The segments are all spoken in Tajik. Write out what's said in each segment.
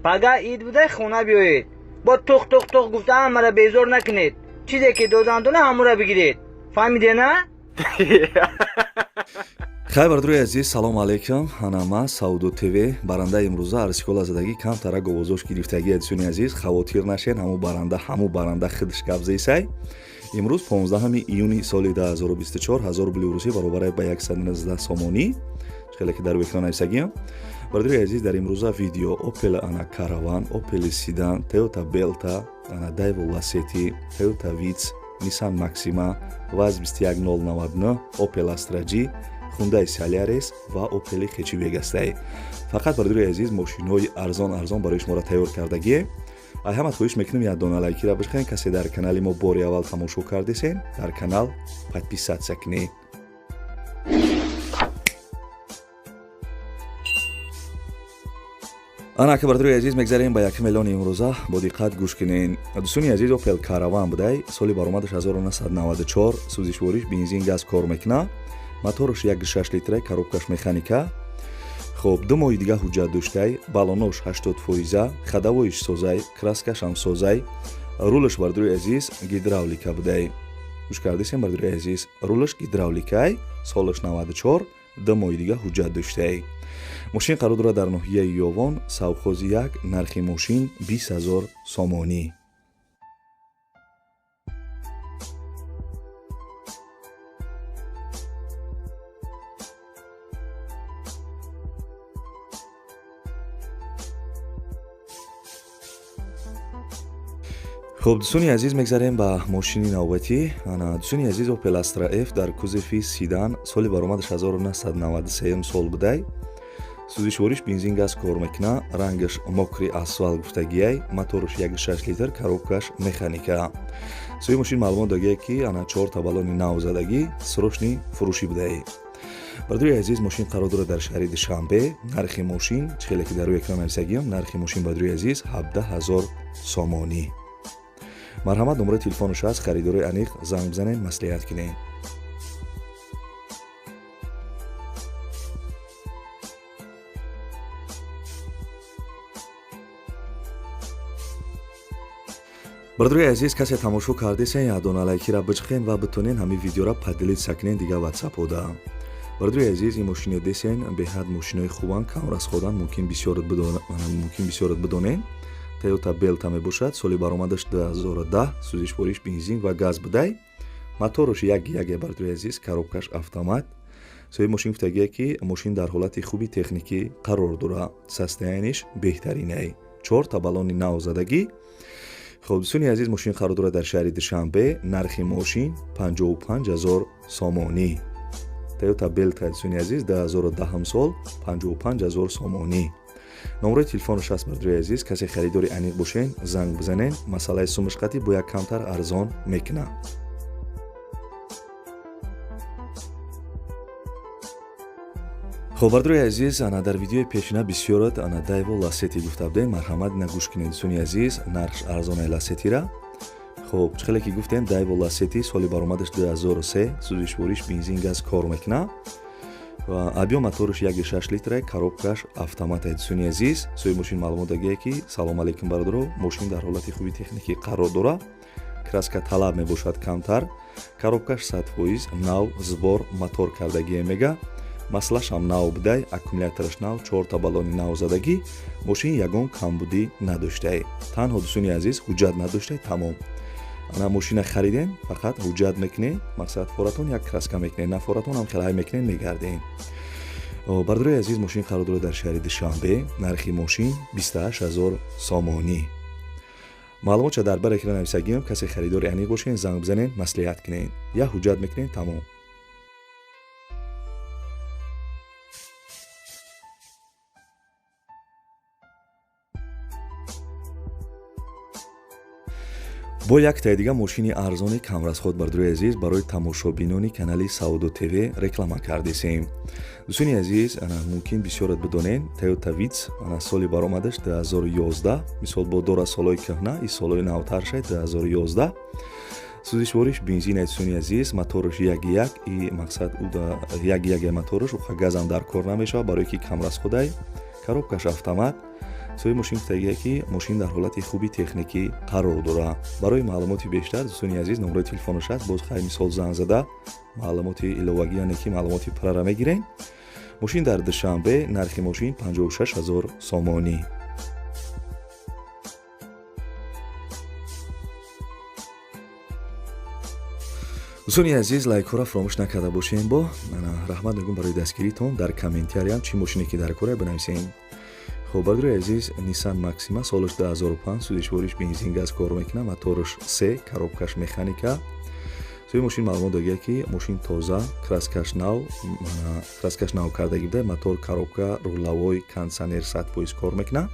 Пага ид буда, хона биёед. Бо тух тух тух гуфта ҳамаро безор накунед. Чизе ки додандона, ҳамура бигиред. Фаҳмиде, на? Хайр, бародарои азиз, салом алейкум. Ана ма Савдо ТВ. Барандаи имрӯза арсикола задагӣ, камтара говозош гирифтагӣ. Дӯстони азиз, хавотир нашен, ҳаму баранда, ҳаму баранда худш гап зесай. Имрӯз 15 июни соли 2024, 1000 рубли русӣ баробар ба 119 сомонӣ, хеле ки дар экран нависагиам. Бародарои азиз, дар имрӯза видео Опел ана Караван, Опел Седан, Toyota Белта, ана Дайво Ласети, Toyota Витс, Nissan Maxima, ВАЗ 21099, Opel Astra G, Hyundai Solaris ва Opel хэтчбек ҳастай. Фақат, бародарои азиз, мошинҳои арзон арзон барои шуморо тайёр кардагие. Ай ҳамат хоҳиш мекунем, як дона лайкира бишхен. Касе дар канали мо бори аввал тамошо кардесен, дар канал подписаться кунед. Ана ака, бародарои азиз, мегзарем ба якум эълони имрӯза. Бо диққат гӯш кунен, дӯстони азиз. Опел Караван будай, соли баромадаш 1994, сӯзишвориш бензин, газ кор мекуна, мотораш 1,6 литра, коробкаш механика. Хоб, 2 моҳи дига ҳуҷҷат доштай, балонош 80 фоиза, ходовойш созай, краскашам созай, рулаш, бародарои азиз, гидравлика будай. Гӯш кардесем, бародарои азиз, рулаш гидравликай, солаш 94, 2 моҳи дига ҳуҷҷат доштай. Мошин қарор дорад дар ноҳияи Ёвон, совхози як. Нархи мошин 20 000 сомонӣ. Хуб, дӯстони азиз, мегзарем ба мошини навбатӣ. Ана, дӯстони азиз, Опел Астра Ф дар кузови седан, соли баромадаш 1993 сол будай, сӯзишвориш бензин, газ кор мекуна, рангаш мокрый асфальт гуфтагиай, мотораш 1,6 литр, коробкаш механика. Соҳиби мошин маълумот дагия, ки ана чорта балони нав задагӣ, срочный фурӯшӣ будай. Бародари азиз, мошин қарор дорад дар шаҳри Душанбе. Нархи мошин, чӣ хеле ки дар рӯи экран нависагиам, нархи мошин, бародари азиз, 17 000 сомонӣ. Марҳамат, номраи телефонаш аст, харидорои аниқ занг бизанед, маслиҳат кунед. Бародарои азиз, касе тамошо кардесен, якдона лайкира биҷхен ва битонен ҳамин видеора поделиться кунен дига ватсапода. Бародарои азиз, ин мошино десен, беҳад мошинои хубанд, камрасходанд. Мумкин бисёрат бидонен. Toyota Белта мебошад, соли баромадаш 2010, сӯзишвориш бензин ва газ будай, мотораш як яге, бародарои азиз, коробкаш автомат. Соҳиби мошин гуфтагие, ки мошин дар ҳолати хуби техникӣ қарор дорад, состояниеш беҳтаринай, чорта балони нав задагӣ. Хоб, дӯстони азиз, мошин қарор дорад дар шаҳри Душанбе. Нархи мошин 55 000 сомонӣ. Toyota Белта, дӯстони азиз, 2010 сол, 55 000 сомонӣ. Номрои телефонаш аст, бародарои азиз. Касе харидори аниқ бошен, занг бизанен, масъалаи сумашқатӣ бо як камтар арзон мекунад. Хоб, бародарои азиз, ана дар видеои пешина бисёрат ана Дайво Ласети гуфта будем. Марҳамат, ина гӯш кунед, дӯстони азиз, нархш арзонаи Ласетира. Хоб, чӣ хеле ки гуфтем, Дайво Ласети, соли баромадаш 2003, сӯзишвориш бензин, газ кор мекунад ва объём мотораш 1,6 литра, коробкаш автомат. Дӯстони азиз, соҳиби мошин маълумот дагия, ки салом алейкум, бародаро, мошин дар ҳолати хуби техникӣ қарор дорад, краска талаб мебошад камтар, коробкаш 100% нав, сбор мотор кардагие мега, маслашам нав будай, аккумулятораш нав, чорта балони нав задагӣ, мошин ягон камбудӣ надоштай. Танҳо, дӯстони азиз, ҳуҷҷат надоштай, тамом. Ана мошина хариден, фақат ҳуҷҷат мекунед, мақсад форатон як краска мекунед, на форатон ҳам хелай мекунед, мегарден. Бародарои азиз, мошин қарор дорад дар шаҳри Душанбе. Нархи мошин 28 000 сомонӣ. Маълумотша дар бар экран нависагиам. Касе харидори аниқ бошен, занг бизанед, маслиҳат кунед, як ҳуҷҷат мекунед, тамом. Бо яктаи дига мошини арзони камрасход, бародарои азиз, барои тамошобинони канали Савдо ТВ реклама кардесем. Дӯстони азиз, мумкин бисёрат бидонед, Toyota Витс, ана соли баромадаш 2011, мисол бо дора солҳои кӯҳна и солҳои навтар шай, 2011, сӯзишвориш бензин, дӯстони азиз, мотораш як як и мақсад як яге мотораш, уха газам дар кор намешавад, барое ки камрасходай, коробкаш автомат. Соҳиби мошин гуфтагие, ки мошин дар ҳолати хуби техникӣ қарор дорад. Барои маълумоти бештар, дӯстони азиз, номерои телефонаш аст. Боз хай мисол занг зада маълумоти иловагӣ, яъне ки маълумоти пуррара мегирем. Мошин дар Душанбе, нархи мошин 56 ҳазор сомонӣ. Дӯстони азиз, лайкҳоро фаромӯш накарда бошем. Бо раҳмат мегӯм барои дастгиритон. Дар комментариям чӣ мошине ки дар кора, бинависем. Хоб, бародари азиз, Nissan Maxima, солаш 2005, сӯзишвориш бензин, газ кор мекунад, мотораш се, коробкаш механика. Соҳиби мошин маълумот додия, ки мошин тоза, краскаш нав кардагӣ буда, мотор, коробка, рулевой, кондитсионер 100% кор мекунад,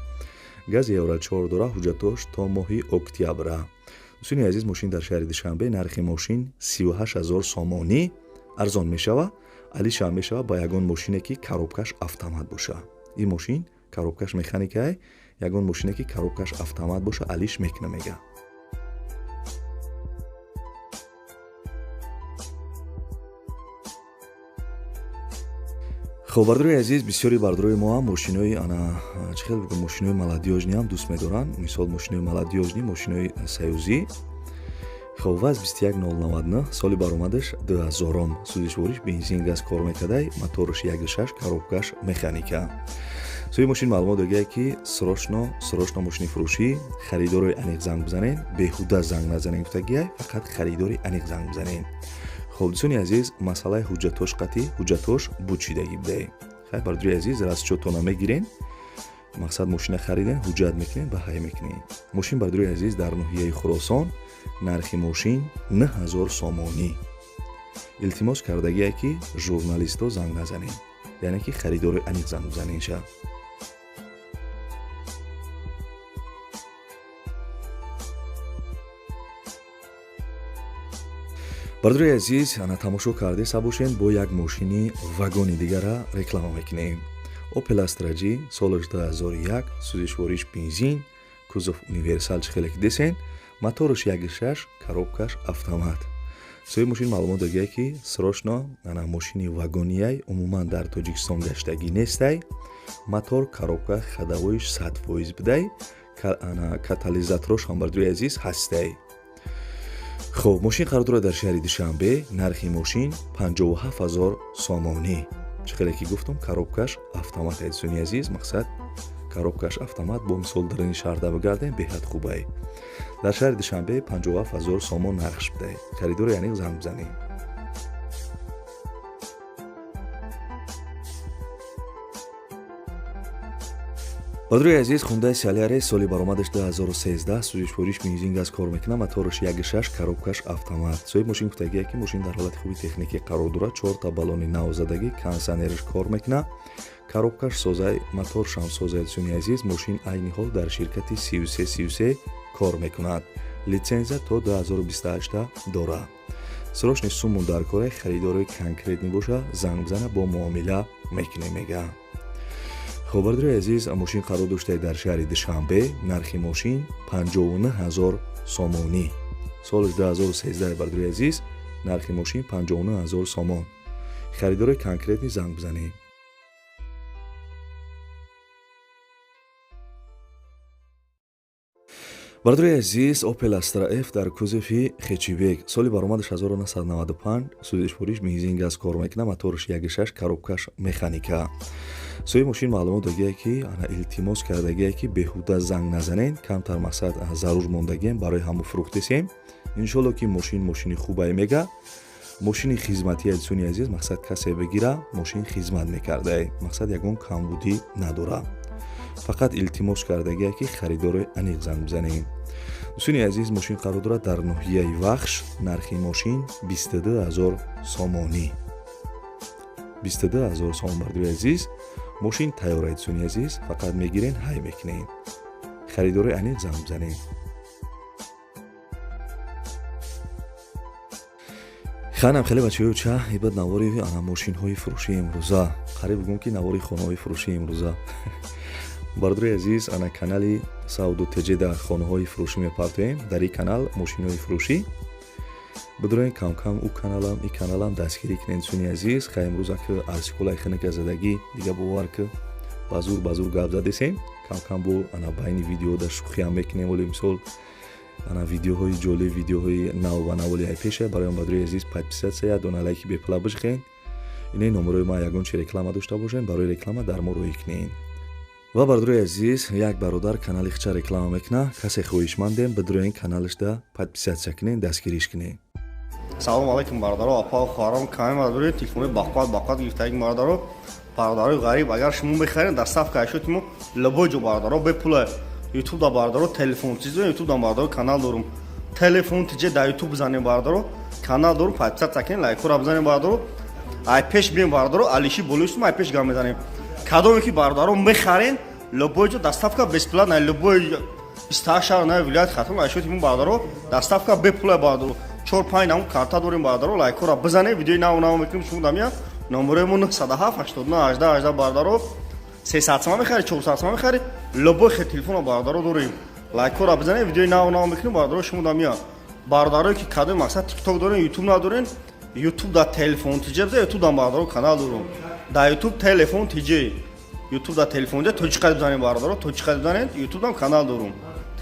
гази евро 4 дора, ҳуҷҷатош то моҳи октябра. Дӯстони азиз, мошин дар шаҳри Душанбе, нархи мошин 38 ҳазор сомонӣ, арзон мешава, алишам мешава ба ягон мошине, ки коробкаш автомат боша. Ин мошин коробкаш механикае, ягон мошине, ки коробкаш автомат боша, алиш мекуна, мега. Хоб, бардорои азиз, бисёри бардорои мо ҳам мошинои, ана чӣ хел бигӯм, мошинои молодёжный ҳам дӯст медоранд. Мисол, мошинои молодёжный, мошинои союзӣ. Хоб, ВАЗ 21099, соли баромадаш 2000-ум, сӯзишвориш бензин, газ кор мекардай, мотораш 1,6, коробкаш механика. Соҳиби мошин маълумот додия, ки срочно, срочно мошини фурӯшӣ, харидорои аниқ занг бизанед, беҳуда занг назанед, гуфтагиай, фақат харидори аниқ занг бизанед. Хоб, дӯстони азиз, масъалаи ҳуҷҷатош қатъӣ, ҳуҷҷатош бучидагӣ будае. Хай, бардори азиз, расчётона мегирен, мақсад мошина хариден, ҳуҷҷат мекунед, ба ҳай мекунед. Мошин, бардори азиз, дар ноҳияи Хуросон, нархи мошин 9000 сомонӣ. Илтимос кардагие, ки журналистҳо занг назанед, яъне ки харидори аниқ занг бизанед ша. Бардори азиз, ана тамошо кардеса бошен, бо як мошини вагони дигара реклама мекунем. Opel Astra G, солаш 2001, сӯзишвориш бензин, кузов универсал, чӣ хеле ки десен, мотораш 1,6, коробкаш автомат. Соҳиби мошин маълумот додия, ки срочно, ана мошини вагонияй, умуман дар Тоҷикистон гаштагӣ нестай, мотор, коробка, ходовойш 100% будай, ана катализаторош ҳам, бардори азиз, ҳастай. Хоб, мошин қарор дорад дар шаҳри Душанбе, нархи мошин 57 ҳазор сомонӣ. Чӣ хеле ки гуфтум, коробкаш автомат, дӯстони азиз, мақсад коробкаш автомат. Бо мисол дарини шаҳрда бигардем, беҳад хубай. Дар шаҳри Душанбе 57 ҳазор сомон нархш будай. Харидори аниқ занг бизанед. Бардори азиз, Хундай Солярис, соли баромадаш 2013, сӯзишвориш бензин, газ кор мекунад, мотораш 1,6, коробкаш автомат. Соҳиби мошин гуфтагие, ки мошин дар ҳолати хуби техникӣ қарор дорад, чорта баллони навзадагӣ, кондитсионераш кор мекунад, коробкаш созай, моторшам созай. Дӯстони азиз, мошин айни ҳол дар ширкати 3333 кор мекунад, литсензия то 2028 дорад. Срочный сумму дар кора, харидорои конкретный боша, занг бизана, бо муомила мекунем, мега. Хоб, бардори азиз, мошин қарор доштае дар шаҳри Душанбе, нархи мошин 59 ҳазор сомонӣ, соли 2013. Бардори азиз, нархи мошин 59 ҳазор сомон, харидорои конкретный занг бизанед. Бардори азиз, Opel Astra F дар кузови хэтчбек, соли баромадаш 1995, сӯзишвориш бензин, газ кор мекунад, мотораш 1,6, коробкаш механика. Соҳиби мошин маълумот додия, ки ана илтимос кардагие, ки беҳуда занг назанед, камтар мақсад зарур мондагием, барои ҳамо фурӯхтесем. Иншолло, ки мошин мошини хубае, мега, мошини хизматия. Дӯстони азиз, мақсад касе бигира, мошин хизмат мекардае, мақсад ягон камбудӣ надорад. Фақат илтимос кардагие, ки харидорои аниқ занг бизанед. Дӯстони азиз, мошин қарор дорад дар ноҳияи Вахш, нархи мошин 22 ҳазор сомонӣ, 22 ҳазор сомон. Бардори азиз, мошин тайёра, дӯстони азиз, фақат мегирен, ҳай мекунед. Харидорои аниқ занг бизанед. Ханам хеле бачаёча, ибад навори ана мошинҳои фурӯшии имрӯза, қариб бигӯм, ки навори хонаҳои фурӯшии имрӯза. Бардори азиз, ана канали Сауду Теҷеда хонаҳои фурӯшӣ мепартоем, дар ин канал мошинҳои фурӯшӣ. Бидурен, камкам ӯ каналам, ин каналам дастгирӣ кунед, дӯстони азиз. Хай, имрӯза ки арсиколаи хинака задагӣ, дига бовар ки Ба зур, ба зур гап задесем. Камкам бо ана байни видео дар шӯхиам мекунем. Оли мисол, ана видеоҳои ҷолиб, видеоҳои нав ва наволи ай пеша. Барои он, бародари азиз, подписаться, як дона лайки бепула бижихен. Инаи номерои ма, ягон чи реклама дошта бошен, барои реклама дар мо роҳӣ кунен. Ва, бародари азиз, як бародар канали хича реклама мекуна. Касе хоҳишмандем, бидроен каналашда подписаться кунен, дастгириш кунен. Салому алайкум, бародаро, апа, хоҳарон. Каме бародари телефони бақват, бақват гирифтаги, бародаро, бародарои ғариб. Агар шумо мехаред, доставка ашёти мо любой ҷо, бародаро, бепула. Ютуб да, бародаро, телефон чиз, ютуб да, бародаро, канал дорум, телефон тиҷе да ютуб бизанем, бародаро, канал дорум. Подписаться кунед, лайкора бизанем, бародаро. Ай пеш бием, бародаро, алиши болоистум, ай пеш гам мезанем. Кадоме ки, бародаро, мехарен, любой ҷо доставка бесплатно, любой 28 шаҳр на вилоят Хатлон ашёти мо, бародаро, доставка бепула, бародаро. Чор панҷ намуд карта дорем, бародаро, лайкора бизанем, видеои нав нав мекунем. Шумо дамия номерои мо 907 89 18 18, бародаро. 300 сама мехари, 400 сама мехари, любой хел телефона, бародаро, дорем. Лайкора бизанем, видеои нав нав мекунем, бародаро. Шумо дамия бародарое ки кадоми мақсад тикток дорем, ютуб надорем, ютуб да телефон тиҷе биза, ютуб дам, бародаро, канал дорум, да ютуб телефон тиҷе, ютуб да телефон тиҷе точка бизанем, бародаро, точка бизанем, ютуб дам канал дорум.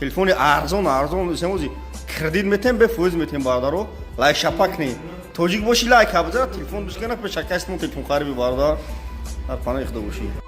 Телефони арзон, арзон семози кредит метем, бефоиз метем, бародаро. Лайк шапа кунед, тоҷик боши, лайк бизара, телефон дӯст кана, пешакастмо телефон хариби, бародар. Дар паноҳи Худо бошӣ.